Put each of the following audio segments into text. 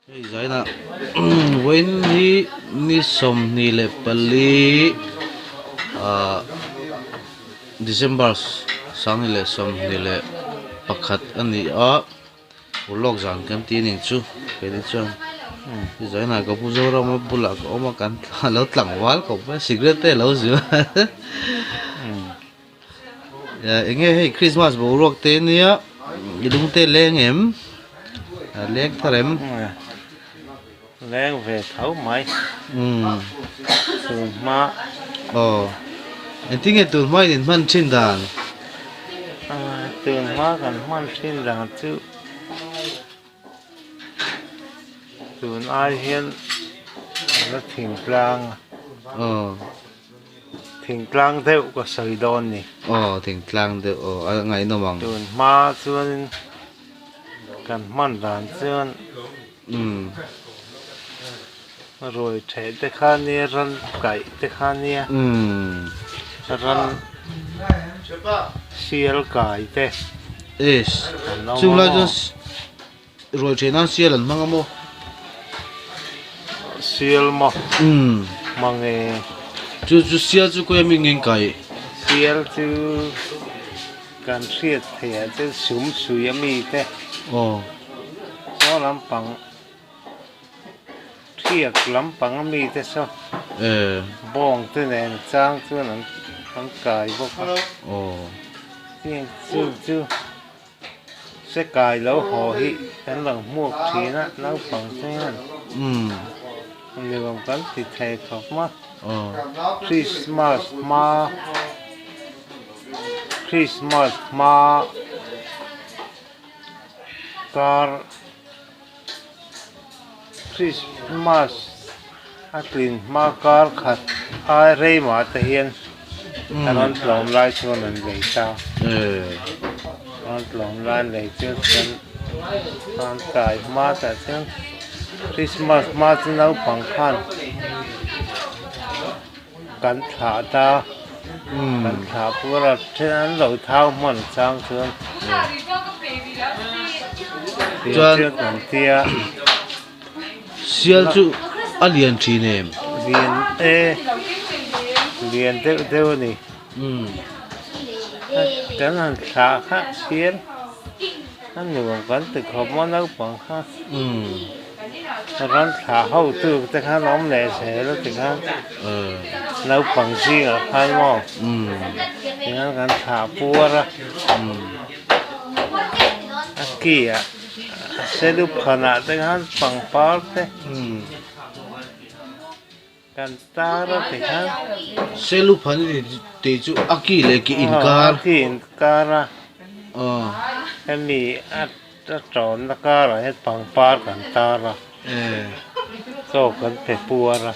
Hei zainah vawiin hi ni 24 ah December 2021 a ni a urlawk zan kan tih a nih chu keini chuan hei zainah ka pu Zorama bulah ka awm a kan a lo tlangval khawp mai cigarette te a lo zu Eng nge hei Christmas boruak te ania i lung te leng em leng thar em leng ve tho mai tun hma aw engtin nge tun hma in in hman thin dan tun hma kan hman thin dan chu tun ai hian la thingtlang aw. Thingtlang deuh ka sawi dawn ni. Aw thingtlang deuh aw a ngaihnawm ang. Tun hma chuanin kan hman dan chuan umm ruai theh te kha nia ran kaih te kha nia umm ran sial kai te Eish an awm chung lai a chuan maw. Ruai thei nan sial an hmang a maw? Sial maw? Umm. Hmang e. Chu chu sial chu kawia mi ngeng kai? Sial chu kan hriat theih ah chuan sum sui a mi te. Aw. Saw lampang thiak lampang a mi te saw. E. Bawng te nen chang chuan an an kai bawk a. Aw. Tiang chu chu. Se kai lo haw hi kan lo hmuak thin a naupang te hian nuam kan ti thei khawp a Christmas hma Christmas hma kar Christmas a tlin hma kar khat ai rei mah te hian a rawn tlawm lai chuan an lei ta rawn tlawm lai an lei chuan chuan an kai hma tah chuan Christmas hma chu naupang khan kan thlah ta kan thlah pur a then an lo thau hman chang chuan Chuan chuan kan tia sial chu a lian thin em? Lian e lian deuh deuh a ni kan han thlah kha sial a nuam kan ti khawp maw naupang kha. Ram thla ho tu te khan awm leh zel a ti khan naupang zingah khan maw tihian kan thlah puar a a ki ah a sedup phanah te khan pangpar te kan tar a ti khan. Selup phan tih chu a ki leh ki inkar. A ki inkar a hemi a. A tawnna karah hian pangpar kan tar a, chaw kan pe puar a,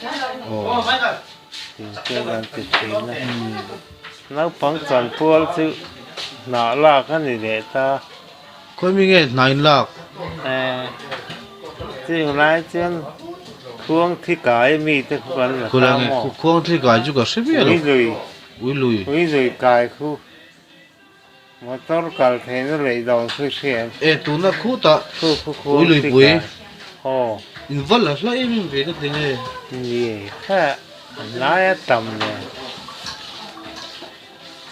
tih chuan kan ti thin a. Naupang chanpual chu hnah lak a ni leh ta. Khawi mi nge hnah in lak? Chung lai chuan khuang thi kai mi te khu kan la ta maw? Khuang thi kai chu ka hre miah lo. Ui lui. Ui lui. Ui lui kai khu. Motor kal theihna lei dawn chu hriat. E tuna khutah ui luipui in va la hla em em ve ka ti nge. Ni kha a laia tam nen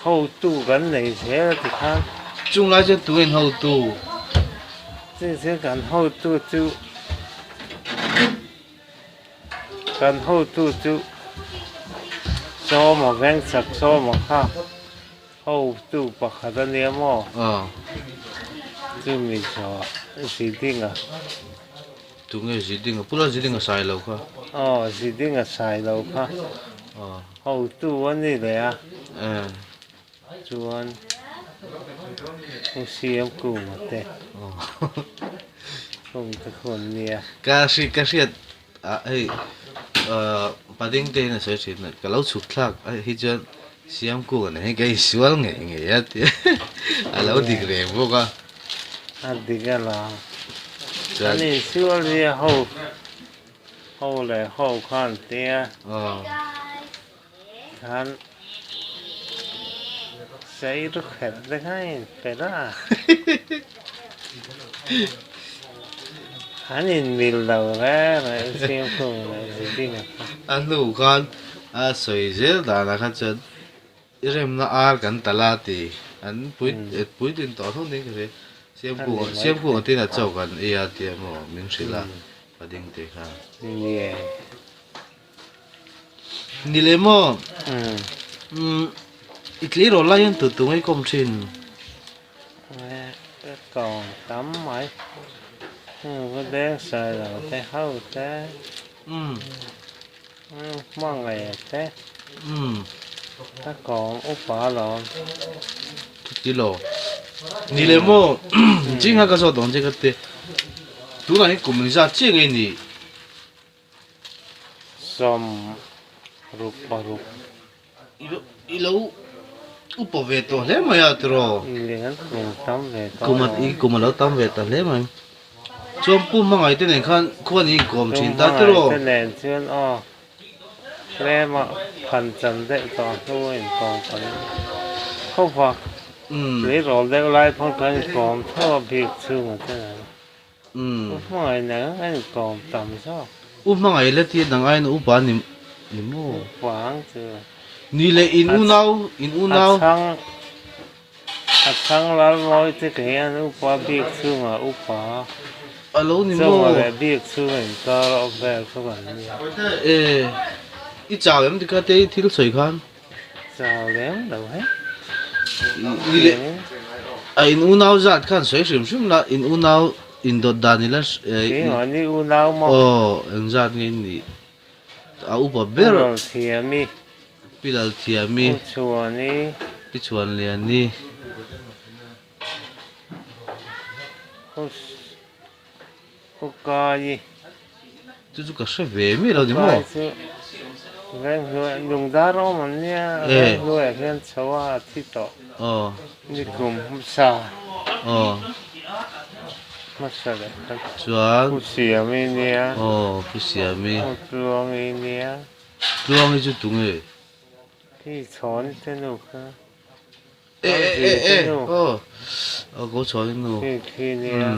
hotu kan nei zel a ti khan. Chung lai chuan tu in hotu? Chung chuan kan hotu chu Kan hotu chu Sawma vengchak Sawma kha hotu pakhat a nia maw? Chumi zawh Zidinga. Tunge Zidinga? Pula Zidinga sai lo kha. Aw Zidinga sai lo kha hotu a ni leh a. Chuan U Siam Kuma te Kum te khu an nia. Ka hri ka hriat ah hei pading te in a sawi thin a ka lo chhuk thlak a hi chuan Siam Kuma nen hian ka insual ngei ngei a tih a lo dik reng bawk a. A dik a la. An insual hi a ho ho leh ho khan tia. Khan sei ru kher te kha in pe la. An inmil lo reng reng Siamkunga leh Zidinga kha. A hnu khan a sawi zel danah kha chuan i remna ar kan tal a ti. An pui puitlin tawh hnu niin ka hria. Siamkunga Siamkunga tin a chaw kan ei a tia maw min hrilh a ka ding te kha. Nia. Ni leh maw? I tleirawl lai hian tut tung ei kawm thin. Ka kawm tam mai. Va deng sai lo te ho te. Hmangaih te. Ka kawm upa lawm. Chuti lo. Ni leh maw? Ching kha ka zawt ang che ka ti. Tunah hian kum engzat chiah nge ni? 66. I lo upa ve tawh hle mai a tiraw? Lian kum tam ve tawh lo. Kum a lo tam ve ta hle mai. Chuan Pu Hmangaih te nen khan khuan i inkawm thin ta tiraw? Pu Hmangaih te nen chuan aw tlema phan chan deuh tawh hnu a inkawm kan khawp a. Tleirawl deuh lai pawh kan inkawm tho a bik chhungah te nen. U Hmangaih nen an inkawm tam zawk. U Hmangaih la tia dang aiin upa ni ni maw? Upa ang chu. Ni leh in unau in unau. A chhang a chhang Lalmawi te kei hian upa bik chhungah upa. A lo ni maw? Chunga leh bik chhunga inkar awm vel kha kan nia. E i chau em tikha te i thil sawi khan? Chau lem lo he. Ni leh a in unau zat khan sawi hrim hrim la in unau in dawt dan ila Keimah ni unau maw? Aw eng zat nge in nih a upa ber Pi Lalthiami Pi Lalthiami Pu Chhuani Pi Chhuanliani Pu Pu Kai. Chu chu ka hre ve miah lo ni maw? Kai chu Venghnuai lungdar awm an nia Venghnuaiah hian chho a a thi tawh. Aw. Ni kum hmasa. Aw. Hmasa leh khan. Chuan. Pu Siami nia. Aw Pu Siami. Pu Tluangi nia. Tluangi chu tunge? Khi chhawn te nu kha. E e e e aw aw ko chhawn nu. Khi khi nia.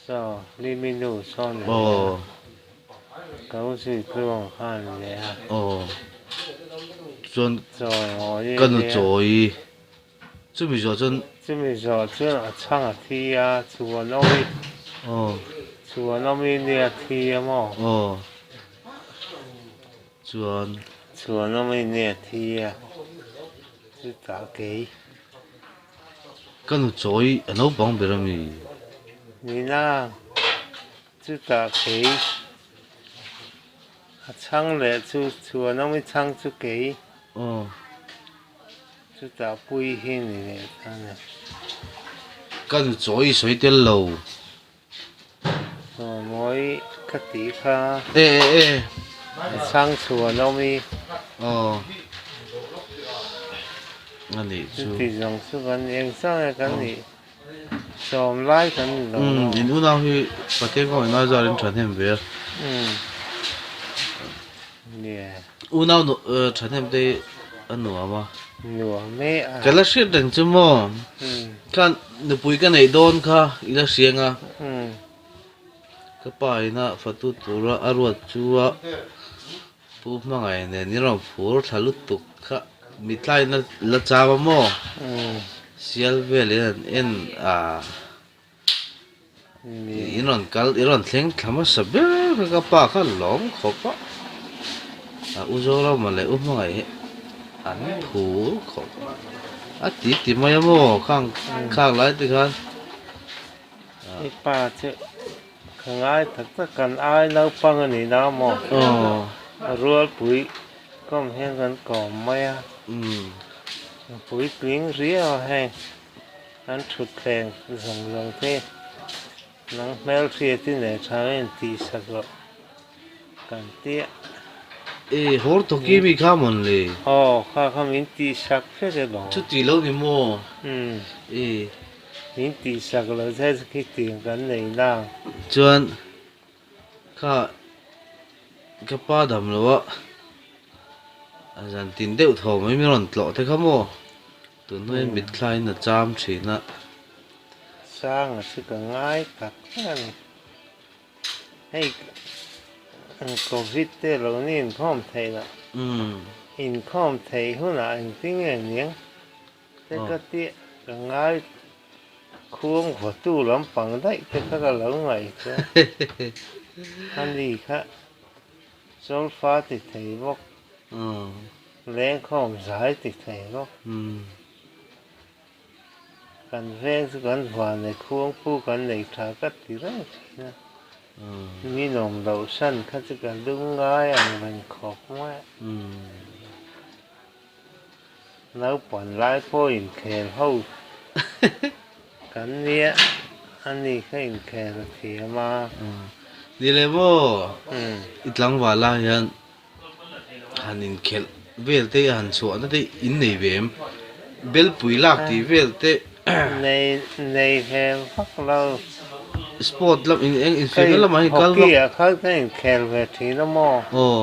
Saw Limi nu sawn a nia. Ka zui tluang khan nia. Aw chuan Chawi ka nu chawi chumi zawh chuan. Chumi zawh chuan a chhang a thi a chuan awmi. Aw. Chuan awmi nia thi a maw. Aw. Chuan. Chuan awmi nia thi a chutah kei. Ka nu chawi a naupang ber a mi. Nina chutah kei a chhang leh chu chuan awmi chhang chu kei. Aw. Chutah pui hi ni leh ta ni. Ka nu chawi sawi tel lo. Mawi ka tih kha. E e e. A chhang chhuan awm i. Aw. A nih chu. Chuti zawng chu kan eng chang e kan nih sawm lai kan ni lo. Umm in unau hi Pathian kawng in aizar in thahnem ve a. Umm. Nia. Unau thahnem te hi a nuam a. Nuam e a. Ka la hriat reng chu maw. Khan nupui ka neih dawn kha i la hriang a. Ka pa ina fatu tura a ruat chu a pu hmangaih nen i rawn phur thla lutuk kha mitlain a la cham a maw. Sial velin an en a. I rawn kal i rawn thleng thla hmasa ber kha ka pa kha lawm khawp a, a u Zorama leh u Hmangaih hi an phur khawp a ti ti mai a maw khang khang lai te khan. I pa chu ka ngai tak tak kan ai naupang a ni na maw? Aw. Rualpui kawm hian kan kawm mai a, puitling riau a heng. An thutthleng zawng zawng te nang hmelhriat i nei tha nge tih sak loh kan tia. E hawr tawki mi kha mawn le. Aw kha kha min tih sak vek e lo. Chuti lo ni maw? Umm. E. Min tih sak loh zet chu khitiang kan nei nang. Chuan kha ka pa dam lo a a zan tin deuh thaw mai min rawn tlawh te kha maw? Tun hnuaiin mitthlain a cham thin a. Sanga chu ka ngai tak tak a ni. Hei Covid te lo ni inkhawm theih lah. Inkhawm theih hunah engtin nge niang te ka tih ka ngai khuang vawtu lampang daih te kha ka lo ngaihtuah a ni kha solfa ti thei bawk lengkhawm zai ti thei bawk. Kan veng chu kan vanei khuangpu kan nei tha ka ti reng thin a, mi nawm loh san kha chu ka lung ngai ang reng khawp mai a. Naupan lai pawh inkhel ho kan nia, ani kha inkhel a thiam a. Ni le maw, i tlangval ah hian Han inkhelh vel te han chhuahna te in nei ve em? Belpui lak tih vel te. Nei nei ve vak lo. Sport lam in eng infiamna lamah hian kal vak. Hockey ah khan ka inkhel ve thin a maw? Aw.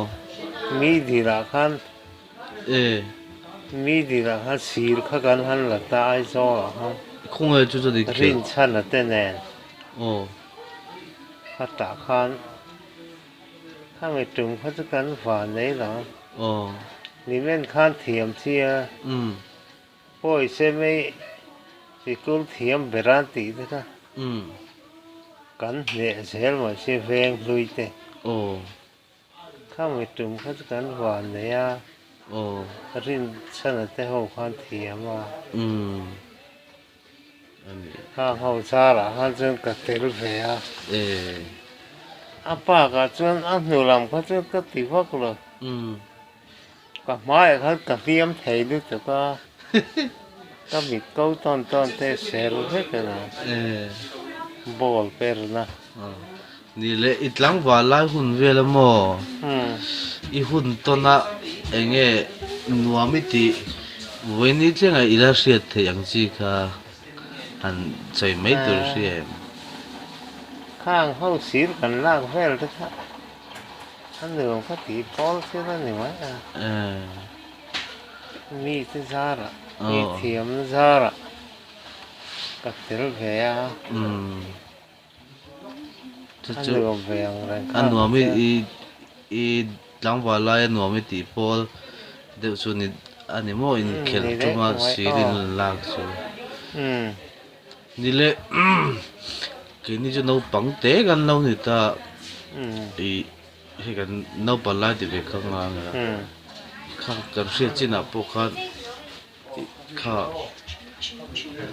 Mi dilah khan. E. Mi dilah khan sir kha kan han la ta Aizawl ah khan. Khawngaih chu chuan inkhel. Rinchhana te nen. Aw. Kha tah khan. Khami tum kha chu kan van nei lo. Aw. Nimen khan thiam chia. Umm. Pawi se mei sikul thiam ber an tih te kha. Umm. Kan hneh zel mai se veng hlui te. Aw. Khami tum kha chu kan van nei a. Aw. Rinchhana te ho khan thiam a. Umm. A ni. Khang ho zarah khan chuan ka tel ve a. E. A bakah chuan a hnu lam kha chuan ka ti vak lo. Umm. Ka hmaiah khan ka hliam thei lutuk a. Ka mit ko tawn tawn te ser vek a ni. E. Ball perna. Ni leh i tlangval lai hun vel a maw? I hun tawn a eng nge nuam i tih vawiin i thlengah i la hriat theih ang chi kha han sawi mai tur hria em? Khang ho sir kan lak vel te kha a nuam kha tih pawl thil a ni mai a. Mi te zarah, mi thiamna zarah ka tel ve a. Chu chu a nuam i i tlangval lai a nuam i tih pawl deuh chu ni a ni maw inkhelh tuma sir in lak chu ni le keini chu naupang te kan lo ni ta i hei kan naupang lai ti ve kha ngang a kha kan hriat chinah pawh khan. Kha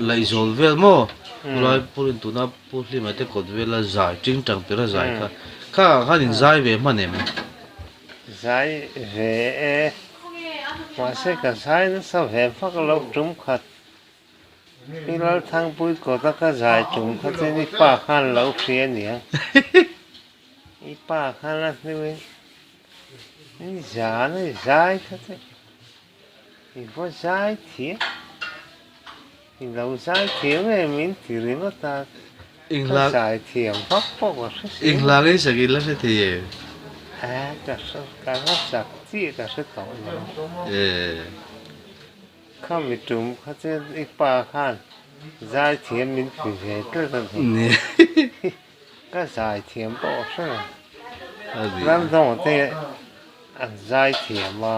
laihzawl vel maw khulai pawhin tuna Pu Hlima te kawt vela zai ting tang tira zai kha kha ah khan in zai ve hman em? Zai ve e, mahse ka zai nasa ve vak lo tum khat Pi Lalthangpui kawta ka zai tum kha chuan i pa khan lo hria aniang i pa khan a hnuin ni zan a zai kha chu. I va zai thiam, i lo zai thiam em min ti ringawt a, ka zai thiam vak pawh ka hre si. Eng hla ngei sak in la hre thei em? A, ka hre, ka hla sak chiah ka hre tawh lo. E. Khami tum kha chu i pa khan zai thiam min ti ve tlat a ni. Ka zai thiam pawh ka hre lo. Ram dangah te an zai thiam a.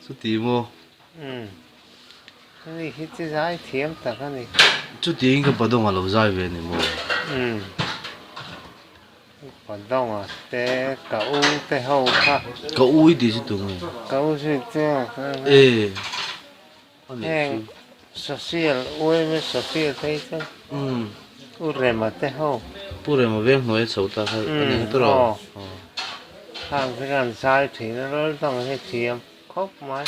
Chuti maw? Umm. Ani hi chu zai thiam tak a ni. Chutiang ka Padawngah lo zai ve a ni maw? Umm. Padawngah te ka u te ho kha. Ka u i tih chu tu nge? Ka u chu i te ang kha. E. Heng social uaima social te hi chu U Rema te ho. Pu Rema veng hnuai a chho ta kha a ni hret rawh. Khang te khan zai thin a rawl dang hi thiam khawp mai.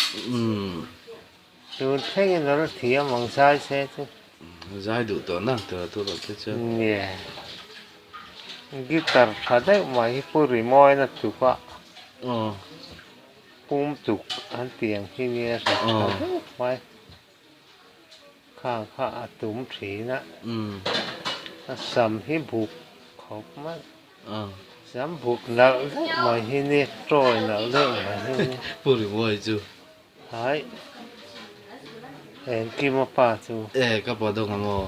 Tun thlengin a la thiam ang zai se chu. Zai duh tawh nak tur a tur lo te chuan. Nia. Guitar tha deuh mai hi Pu Rimawina tuk a. Pum tuk an ti ang hi nia hre tha deuh mai. Khang kha a tum thin a. A sam hi buk khawp mai. Sam buk nalh deuh mai hi nia tawi nalh deuh mai hi nia. Pu Rimawi chu. Hai. Engkim a pa chu. E ka pa dawng ang aw.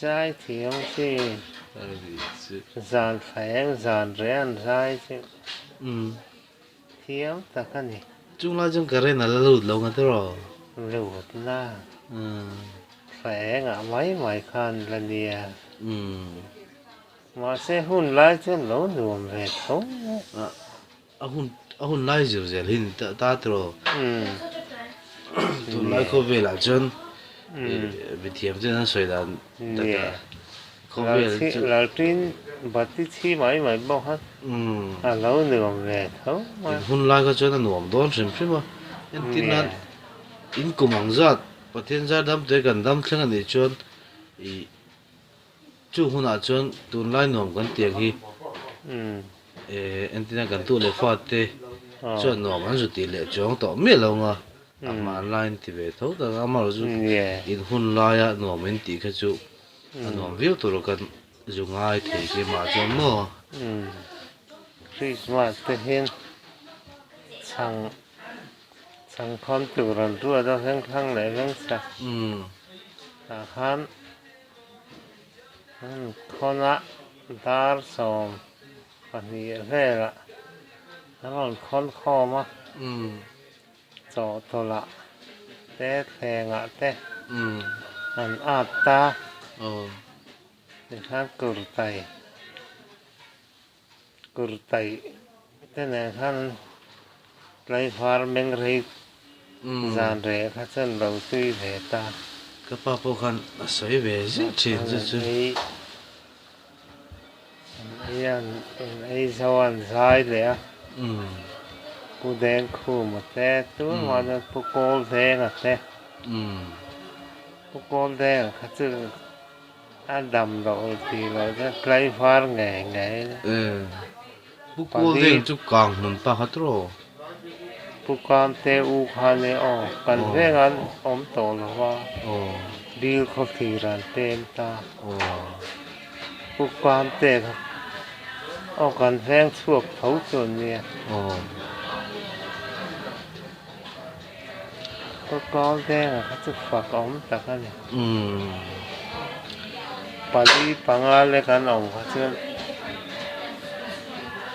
Zai thiam chi. Zan thleng zan reh an zai chu thiam tak a ni. Chung lai chuan current a la lut lo nga tiraw? Lut la. Thleng ah mai mai khan la nia. Mahse hun lai chuan lo nuam ve tho mai. A hun a hun lai zir zel hi ni ta tiraw? Tunlai khawvelah chuan mithiam ten an sawi dan taka khawvel chu. Lalṭin bati chhi mai mai bawk a, a lo nuam ve tho mai. In hun lai kha chuan a nuam dawn hrim hrim a, entir nan in kum ang zat Pathian zar dam te kan dam thleng a nih chuan ih Chu hunah chuan tunlai nuam kan tih ang hi entina kan tu leh fate chuan nuam an zu tih leh chuang tawh miah lo nga a hmanlai in ti ve tho tak a, amaherawhchu chu in hun laia nuam in tih kha chu a nuam viau tur a kan zu ngai thei keimah chuan maw. Christmas te hian chhang chhangkhawm tur an ruat a vengthlang leh vengchhak ah khan. Khawnah dar 12 velah an rawn khawn khawm a, chawhtawlh te thlengah te an at ta, tikhan kurtai kurtai te nen khan tlaivar meng rei zan reh kha chuan lo tui ve ta. Ka pa pawh khan a sawi ve zeuh thin chu chu. An ei an ei zo an zai leh a, Pu Dengkhuma te tunah chuan Pu Kawldenga te, Pu Kawldenga kha chu A dam loh tih loh chuan tlaivar ngei ngei a ni. Pu Kawldeng chu kang hmun pa kha tawh. Pu Kamte u kha nia aw, kan veng an awm tawh lo va, Dil khawthlir an pem ta. Pu Kamte kha aw kan veng chhuak tho chu an nia. Ka kal deng kha chu fak awm tak a ni. Pali panga lek an awm kha chuan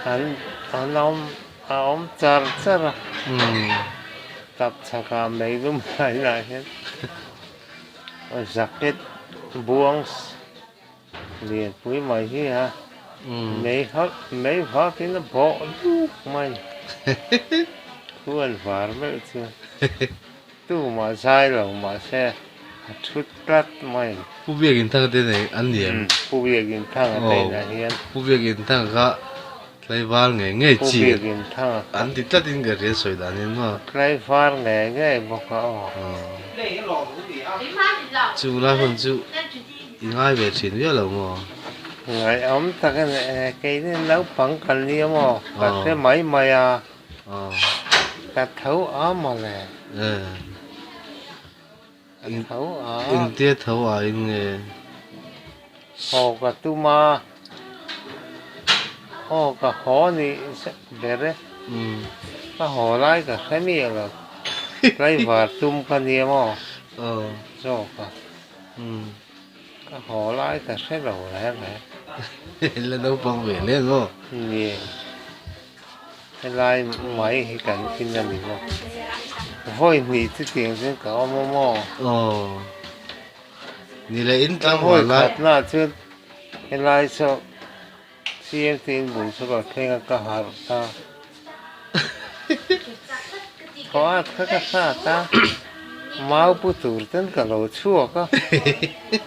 an an awm a awm char char a. Tap chhakah mei lum lainah hian jacket buang Lianpui mai hi a mei hauh mei vakin a bawh luk mai thu an var meuh chuan tumah zai lo mahse a thu tlat mai. Pu Biakin Thanga te nei an ni em? Pu Biakin Thanga te inah hian. Pu Biakin Thanga kha tlaivar ngei ngei chi Pu Biakin Thanga an ti tlat in ka hria sawi dan in maw. Tlaivar ngei ngei bawk a aw. Chu lai hun chu. I ngai ve thin viau lo maw? Ngaihawm tak a ni e, keini naupang kan ni a maw? Ka hre mai mai a, ka tho a mawle. Ka tho a. Engtia tho a in nge? Haw ka tum a, aw ka haw ni ber e, ka haw lai ka hre miah lo, tlaivar tum ka ni a maw? Zawk a. Ka haw lai ka hre lo reng reng. La naupang ve hle maw? Ni, helai mai hi kan in a ni maw? Vawi hnih chutiang chuan ka awm a maw? Aw, ni leh in tlangval lai. Ka vawi khatna chuan helai saw CMT in bul chu ka thleng a ka harh ta. Thaw at kha ka hrat a, mau pu tur ten ka lo chhuak a,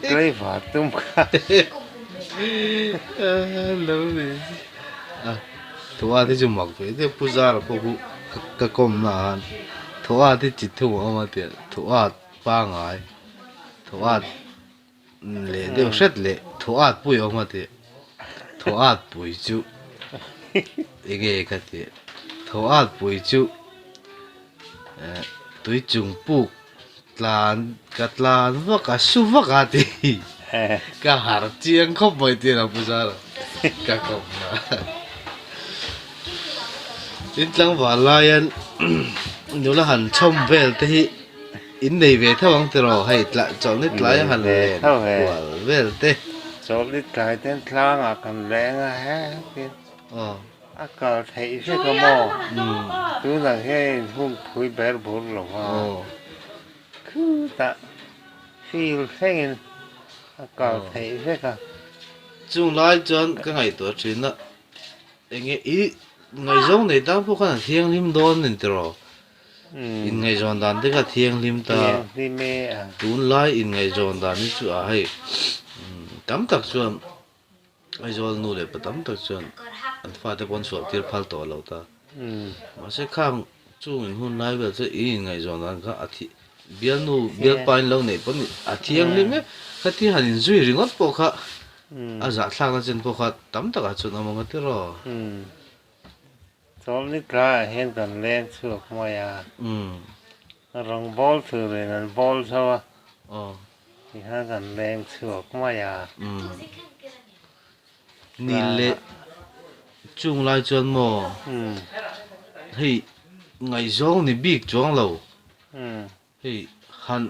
driver tum kha. Lo ni a, thaw at hi chu mak ve deuh pu zara pawh khu ka kawm na a, thaw at hi chi thum a awm a tia, thaw at pangai, thaw at. Leh deuh hret leh thaw at pui a awm a tih thaw at pui chu enge ka tih thaw at pui chu eh tui chung puk tlan ka tlan vak a su vak a tih ka harh chiang khawp mai tih a pu zara ka kawm na tin tlangval laiin nula han chhawm vel te hi. In nei ve tho ang tiraw hei chawlhni tlai a han len kual vel te. Chawlhni tlai ten tlangah kan leng a hetin a kal theih vek a maw? Tunah hian in hun phui ber bur lo va, khutah field thlengin a kal theih vek a. Chung lai chuan ka ngaihtuah thin a, enge i ngaihzawng nei tan pawh khan a thianghlim dawn nen tiraw? Inngaihzawn dan te kha thianghlim ta. Tunlai inngaihzawn dan hi chu a hei tam tak chuan Aizawl nu leh pa tam tak chuan an fate pawn chhuah tir phal tawh lo ta. Mahse khang chung in hun lai vel chu i inngaihzawn dan kha a thi bialnu bialpa in lo neih pawn a thianghlim e. Khatia han inzui ringawt pawh kha a zahthlakna chen pawh kha tam takah chuan awm ang a tiraw. Chawlhni tlaiah hian kan leng chhuak mai a, rawngbawl turin an bawl zo a, tikhan kan leng chhuak mai a. Ni leh chung lai chuan maw hei ngaihzawng ni bik chuang lo, hei han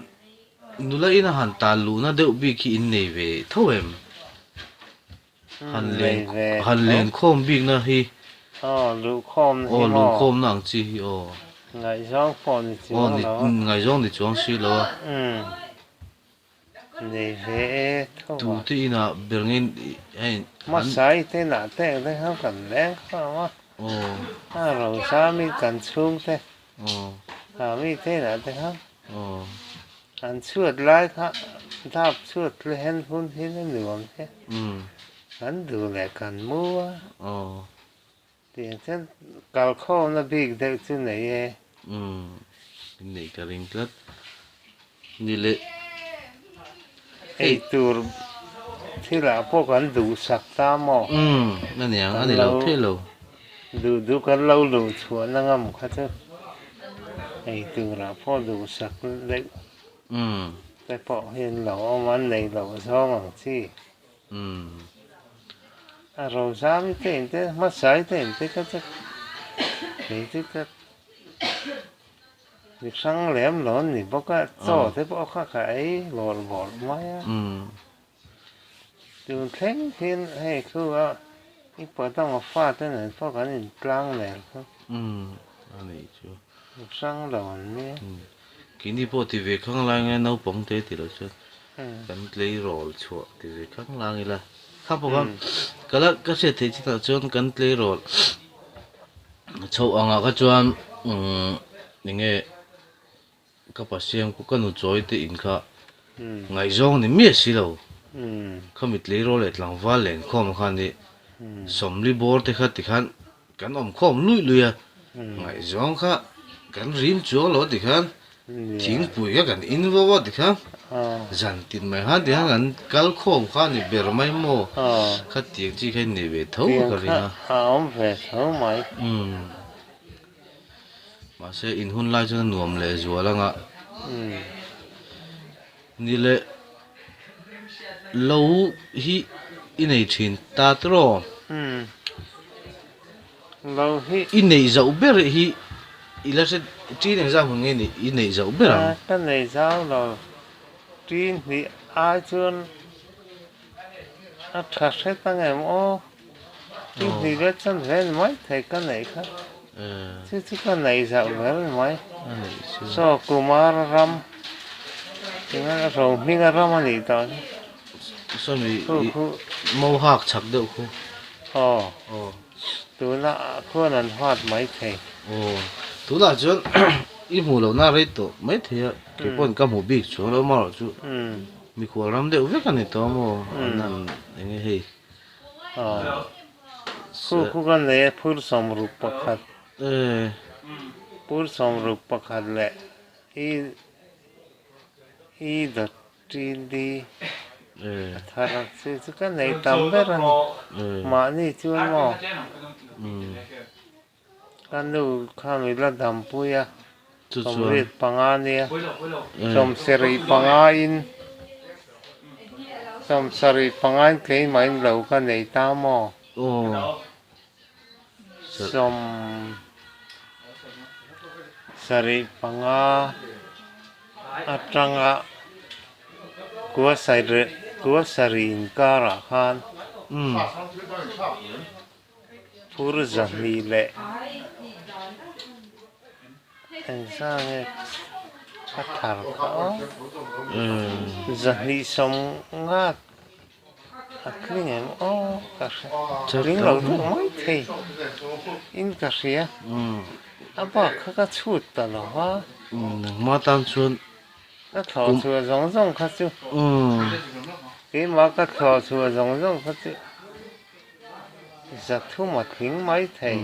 nula ina han tan luhna deuh bik hi in nei ve tho em? Han len han len khawm bikna hi. Aw luhkhawm hi maw. Aw luhkhawmna ang chi hi aw. Ngaihzawng pawh ni chuang lo a. Aw ngaihzawng ni chuang si lo a. Umm nei ve e tho a. Tute inah ber nge hei. Hmasai te inah te eng te khan kan leng khawm a. Aw. A Rosami kan chhungte. Aw. A mi te inah te khan. Aw. An chhuat lai kha dap chhuat lehen hun hi a nuam che. Kan duh leh kan mu a. Tiang chuan kalkhawmna bik deuh chu nei e. Nei ka ring tlat. Ni leh. Ei tur thilah pawh kan duhsak ta maw? A niang a ni lo thei lo. Duh duh kan lo luh chhuahna ngam kha chu ei turah pawh duhsak deuh te pawh hi an lo awm a, an nei loh zawng ang chi. A Rozami te in te hmasai te in te kha chu kei chu ka mi hrang lem lo an ni bawk a, chaw te pawh kha ka ei bawrh bawrh mai a. Tun thleng hian hei khu a i pawh dang a fate nen pawh kan intlang vel kha. Umm a nih chu. Hrang lo an nia. Keini pawh ti ve khang lai nge naupang te ti lo chuan kan tleirawl chhuah ti ve khang lang ila. Kha pawh khan ka la ka hriat theih chinah chuan kan tleirawl chhoh angah kha chuan umm enge Ka Pasiam ku ka nu chawi te in kha ngaihzawng ni miah si lo. Kha mi tleirawl leh tlangval len khawm khan i sawmli bawr te kha tikhan kan awm khawm luih luih a, ngaihzawng kha kan rim chuang lo tikhan thingpui kha kan in vo a tikhan zan tin mai khan tikhan kan kal khawm kha ni ber mai maw khatiang chi kha in nei ve tho ka ring a. A awm ve tho mai. Mahse in hun lai chuan a nuam leh zual anga ni leh lo hi i nei thin ta tiraw? Lo hi i neih zauh ber hi i la hre ṭin engzah hun nge ni i neih zauh ber ang? Ka nei zau lo ṭin hnih ai chuan a ṭha hret ang em aw? Chu hnih vel chuan ve ni mai thei ka neih kha. Chu chu ka neih zauh vel ni mai. Saw Kumar ram tinga Rohminga ram a nih tawh chu. Saw mi mo hak chak deuh khu. Aw tuna khuan an huat mai thei. Aw tunah chuan i hmuh lohna rei tawh mai thei a keipawn ka hmuh bik chuang lo amaherawhchu mikhual ram deuh vek a ni tawh maw an han enge hei. Khu khu ka nei a phur 61 phur 61 leh i i dawt td a thar a chu chu ka nei tam ber a ni mahni chuan maw Ka nu kha mi la dampui a, 85 nia, 75 in, 75 in keimah in lo ka nei ta maw? 75. Atanga kua sarih inkarah khan phur 200 leh engzah nge a thar kha aw 250 a tling em aw ka hre tling lo deuh mai thei in ka hria a bak kha ka chhut ta lo va. Nangmah tan chuan ka thlawh chhuah zawng zawng kha chu keimah ka thlawh chhuah zawng zawng kha chu 300 a tling mai thei.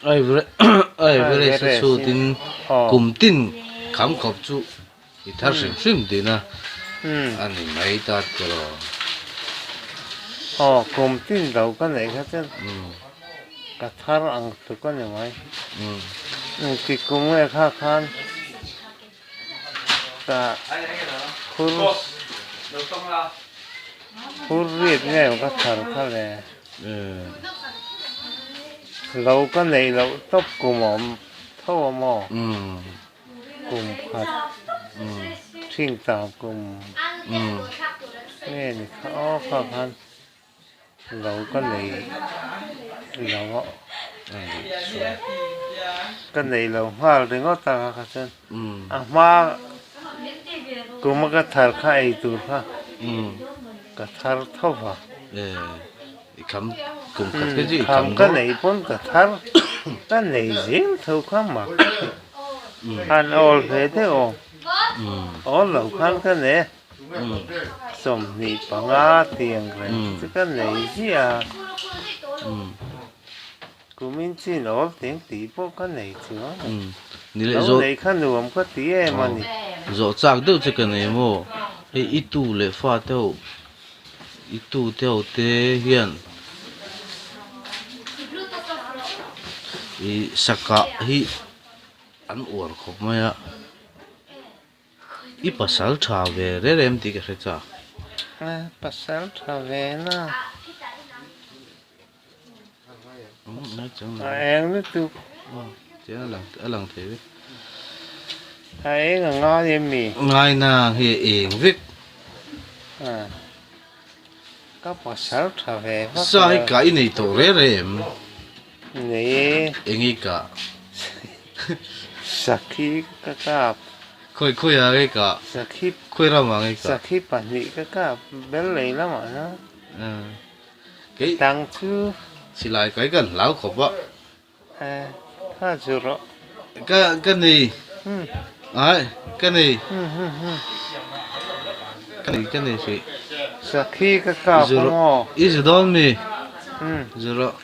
Everest a chhutin kum tin kham khawp chu i thar hrim hrim din a, a ni mai ta tiraw. Aw kum tin lo ka neih kha chuan ka thar ang tluk a ni mai. Engtik kum nge kha khan ka phur phur riat nge ka thar kha le. Lo ka neih loh tawp kum a awm tho a maw? Kum khat thingtang kum nge ni kha aw kha khan lo ka nei lo a ka nei lo nghal ringawt a kha chuan a hma kum a ka thar kha ei tur kha ka thar tho va. I kham kum khat kha chu i kham ka nei pawn ka thar ka nei zel tho kha mak han awl ve deuh aw awl lo khan ka nei 25 tiang reng chu ka nei ziah a kumin chin awl tiang tih pawh ka nei chuang lo nei kha nuam ka ti em a ni. Zawh chak deuh che ka nei maw hei i tu leh fa te ho I tute ho te hian ih sakah hi an uar khawp mai a i pasal tha ve reng em tih ka hre chak. Pasal tha ve na. A eng lutuk. A lang thei vek. A eng a ngai em mi? Ngai na hi a eng vek. Ka pasal tha ve vak. Sa hi kah i nei tawh reng reng em? Nei e. Eng i kah? Sakhi ka kap. Khawi khawi ah nge kah? Sakhi. Khawi ram ah nge kah? Sakhi pahnih ka kap bel lei lamah na. Kei Tang chu. Silai kai kan hlau khawp a. Eh, kha chu rawh. Ka ka nei. Ai, ka nei. Ka nei ka nei hrih. Sakhi ka kap a maw? I zu dawn mi? Zu rawh.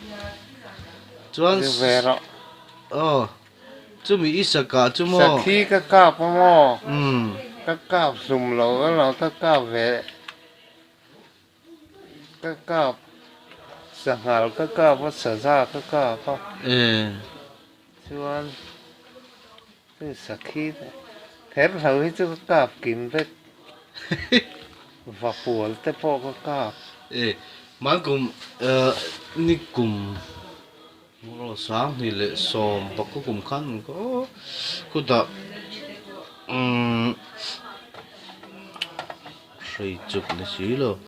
Chuan. Zu ve rawh. Aw. Chumi i sakah chu maw? Sakhi ka kap a maw? Ka kap hlum lo alawm ka kap ve. Ka kap sanghal ka kap a saza ka kap a chuan hei sakhi te ther hlo hi chu ka kap kim vek vapual te pawh ka kap. E hmankum ni kum 2010 kum khan khutah umm. Hrei chuk ni si lo.